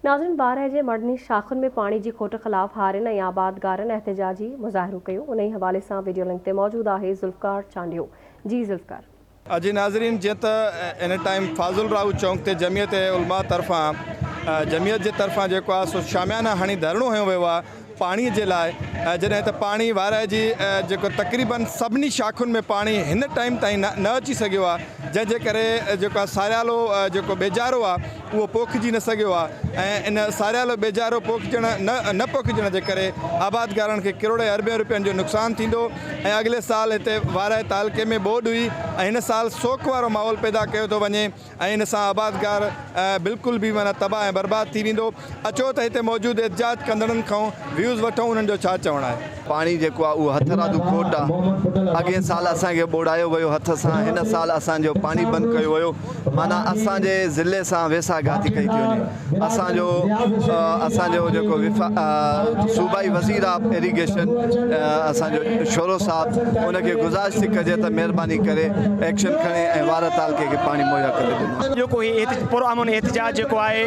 ناظرين وارهه جي مڙني شاخن ۾ پاڻي جي کوٽ خلاف هارين ۽ آبادگارن احتجاجي مظاهرو ڪيو انهي حوالي سان وڊيو لنڪ تي موجود آهي ذوالفقار چانڊيو جي ذوالفقار. جي ناظرين جيئن ته ان ٽائيم فاضل راهو چونڪ تي جمعيت علماء طرفان جمعيت جي طرفان جيڪو آهي سو شاميانه هڻي ڌرڻو هنيو ويو آهي پاڻي جي لاء جڏهن ته پاڻي وارهه جي جيڪو تقريبن سڀني شاخن ۾ پاڻي هن ٽائيم تائين نه اچي سگهيو آهي جنهن جي ڪري جيڪو آهي ساريالو جيڪو ٻيجارو آهي اهو پوکجي نه سگهيو آهي ۽ ان ساريالو ٻيجارو پوکجڻ نه نه پوکجڻ جي ڪري آبادگارن کي ڪروڙين اربين روپين جو نقصان ٿيندو ۽ اڳلي سال هتي وارهه تعلقي ۾ ٻوڏ هئي ۽ هن سال سوڪ وارو ماحول پيدا ڪيو ٿو وڃي ۽ ان سان آبادگار بلڪل به معنيٰ تباهه ۽ برباد ٿي ويندو. اچو ته هتي موجود احتجاج ڪندڙن کان ويوز وٺون انهن جو ڇا چوڻ آهي. پاڻي جيڪو آهي اهو هٿرادو کوٽ آهي. اڳئين سال اسان کي ٻوڙايو ويو هٿ سان هن سال اسان جو پاڻي بند ڪيو ويو معنيٰ اسان جي ضلعي سان ويساهه گهاتي ڪئي ٿي وڃي اسان جو اسان جو جيڪو وفا صوبائي وزير آهي ايريگيشن اسان جو شورو صاحب ان کي گذارش ٿي ڪجي ته مهرباني ڪري ايڪشن کڻي ۽ وارهه تعلقي کي پاڻي مهيا ڪري ڏنو. جيڪو هي پرامن احتجاج جيڪو آهي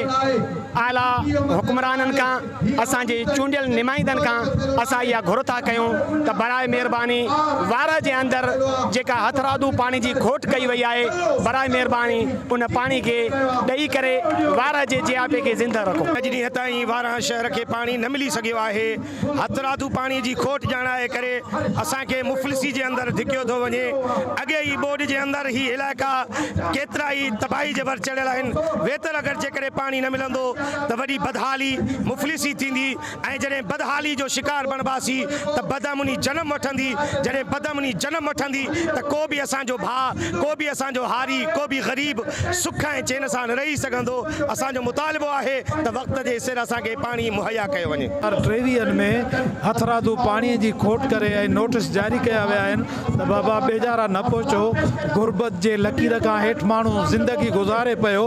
اعليٰ حڪمرانن کان اسان جي چونڊيل نمائندن کان اسان اها گهر ٿا ڪيون ته براء مهرباني وارهه جي اندر جيڪا هٿرادو پاڻي جي کوٽ ڪئي وئي آهي براء مهرباني ان پاڻي کي ڏئي ڪري وارهه جي جياپي کي زنده رکو. اڄ ڏينهن تائين وارهه شهر کي پاڻي نه ملي سگهيو آهي. هٿرادو پاڻي جي کوٽ ڄاڻائي ڪري اسان کي مفلسي جي اندر ڌڪيو ٿو وڃي. اڳي ئي ٻوڏ جي اندر هي علائقا ڪيترائي تباهي جي ور چڙهيل آهن. ويتر اگر جيڪڏهن پاڻي نه ملندو ته وڏي بدحالي، مفلسي ٿيندي ۽ جڏهن بدحالي جو شڪار بڻباسي ته بدامني جنم وٺندي، جڏهن بدامني جنم وٺندي ته ڪو به اسان جو ڀاء، ڪو به اسان جو هاري، ڪو به غريب سک ۽ چين سان نه رهي سگهندو. اسان جو مطالبو آهي ته وقت جي سر اسان کي پاڻي مهيا ڪيو وڃي. 2023 ۾ هٿرادو پاڻي جي کوٽ ڪري ۽ نوٽيس جاري ڪيا ويا آهن ته بابا ٻيجارا نه پهچو، غربت جي لڪير کان هيٺ ماڻهو زندگي گذاري پيو،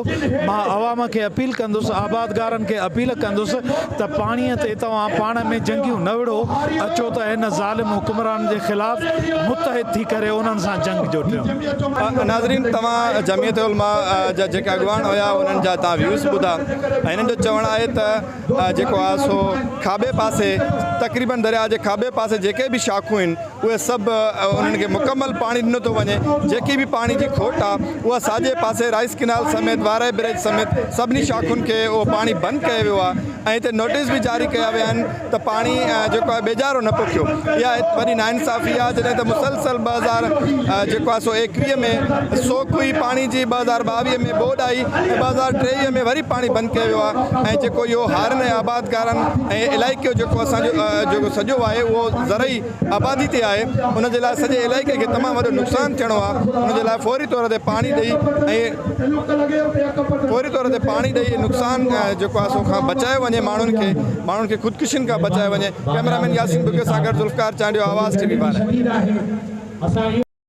مان عوام کي اپيل ڪندس، آبادگارن کي اپيل ڪندس ته پاڻي تي توهان پاڻ ۾ جنگيون نه وڙهو، اچو ته هن ظالم حڪمرانن جي خلاف متحد ٿي ڪري انهن سان جنگ جوٽيون. ناظرين توهان جمعيت علماء جا جيڪي اڳواڻ هيا انهن جا توهان ويوز ٻڌا ۽ هنن جو چوڻ آهي ته جيڪو آهي سو کاٻي پاسي تقريبن درياء جي کاٻي پاسي جيڪي به شاخون آهن اهي سڀ انهن کي مڪمل پاڻي ڏنو ٿو وڃي جيڪي به پاڻي جي کوٽ آهي اها ساڄي پاسي رائيس ڪينال سميت وارهه بريج سميت سڀني شاخن کي اهو پاڻي بند ڪيو ويو آهي ۽ هتي نوٽيس به جاري ڪيا ويا آهن ته پاڻي جيڪو آهي ٻيجارو نه پوکيو اها هڪ وڏي ناانصافي آهي جڏهن ته مسلسل 2000 جيڪو آهي سو 21 ۾ سوڪ هئي پاڻي جي 2022 ۾ ٻوڏ آئي ۽ 2023 ۾ وري پاڻي بند ڪيو ويو آهي ۽ جيڪو اهو هارين ۽ آبادگارن ۽ علائقي جو جيڪو اسان جو جيڪو سڄو آهي اهو زرعي آبادي تي آهي ان جي لاء سڄي علائقي کي تمام وڏو نقصان ٿيڻو آهي ان جي لاء فوري طور تي پاڻي ڏئي ۽ فوري طور تي پاڻي ڏئي نقصان جيڪو آهي سو کان بچايو وڃي ماڻهن کي ماڻهن کي خودڪشين کان بچايو وڃي ڪئميرا مين ياسين ٻگهيو سان گڏ ذوالفقار چانڊيو آواز ٽي وي 12.